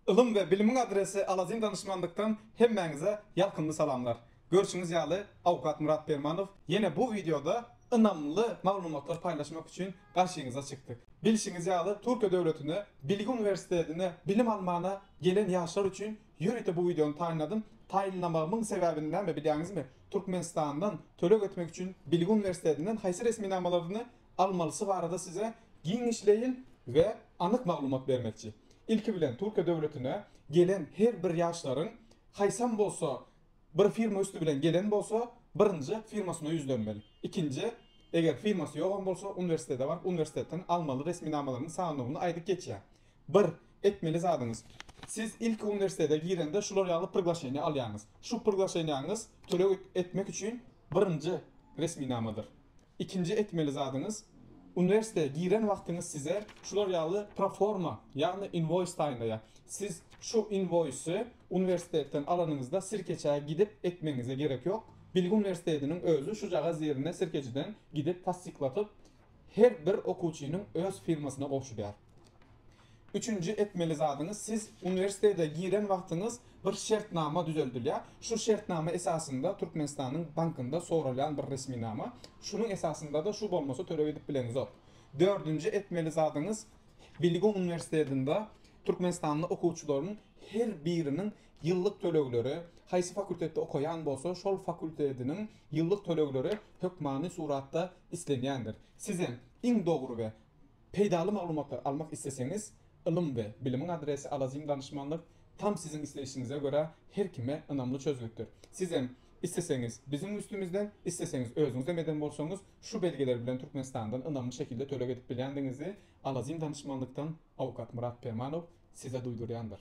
Ylym we bilimiň adresi Alazim danyşmanlykdan hemmäňize ýalkymly salamlar. Görşüňiz ýaly awukat Myrat Permanow ýene bu wideoda ynamly maglumatlar paýlaşmak üçin garşyňyza çykdyk. Bilşiňiz ýaly Türkiýe döwletine Bilgi uniwersitetine bilim almana gelen ýaşlar üçin ýörite bu wideony taýynladym. Taýynlamagymyň sebäbini näme bilýäňizmi? Türkmenistandan töleg etmek üçin Bilgi uniwersitetinden haýsy resminamalaryny almalysy barada size giňişleýin we anyk maglumat bermekçi. Ilki bilen Türkiýe döwletine gelen her bir ýaşlaryň haýsam bolsa bir firma üsti bilen gelen bolsa birinji firmasyna ýüzlenmeli. Ikinji eger firmasy ýogam bolsa uniwersitete baryp uniwersitetden almaly resminamalarynyň sanawyny aýdyp geçýär. Bir, etmeli zadyňyz. Siz ilki uniwersitete girende şular ýaly priglaşeniýe alýaňyz. Şu priglaşeniýaňyz töleg etmek üçin birinji resminamadyr. Ikinji etmeli zadyňyz, uniwersitete giren wagtyňyz size şular ýaly proforma, ýagny invoýs taýynlaýar. Siz şu inwoýsy uniwersitetden alanyňyzda sirkeçä gidip etmegiňize gerek ýok. Bilgi uniwersitetiniň özi şujagaz ýerine sirkejiden gidip tassyklatyp, her bir okuwçynyň öz firmasyna gowşurýar. Üçünji etmeli zadyňyz siz uniwersitete giren wagtyňyz bir şertnama düzeldilýär. Şu şertnama esasynda Türkmenistanyň bankynda soralýan bir resminama. Şunuň esasynda-da şu bolmasa töleg edip bileňizok. Dördünji etmeli zadyňyz Bilgi uniwersitetinde türkmenistanly okuwçylaryň her biriniň ýyllyk tölegleri, haýsy fakultetde okaýan bolsa şol fakultetiniň ýyllyk tölegleri hökmany suratda islenýändir. Sizem iň dogry we Peýdaly maglumatlar almak isleseňiz Ylym we bilimiň adresi Alazim danyşmanlyk tam siziň isleýşiňize görä her kime ynamly çözgütdir. Sizem isleseňiz biziň üstümizden isleseňiz özüňizem eden bolsaňyz şu belgiler bilen Türkmenistandan ynamly şekilde töleg edip bilýändigiňizi Alazim danyşmanlykdan awukat Myrat Permanow size duýdurýandyr.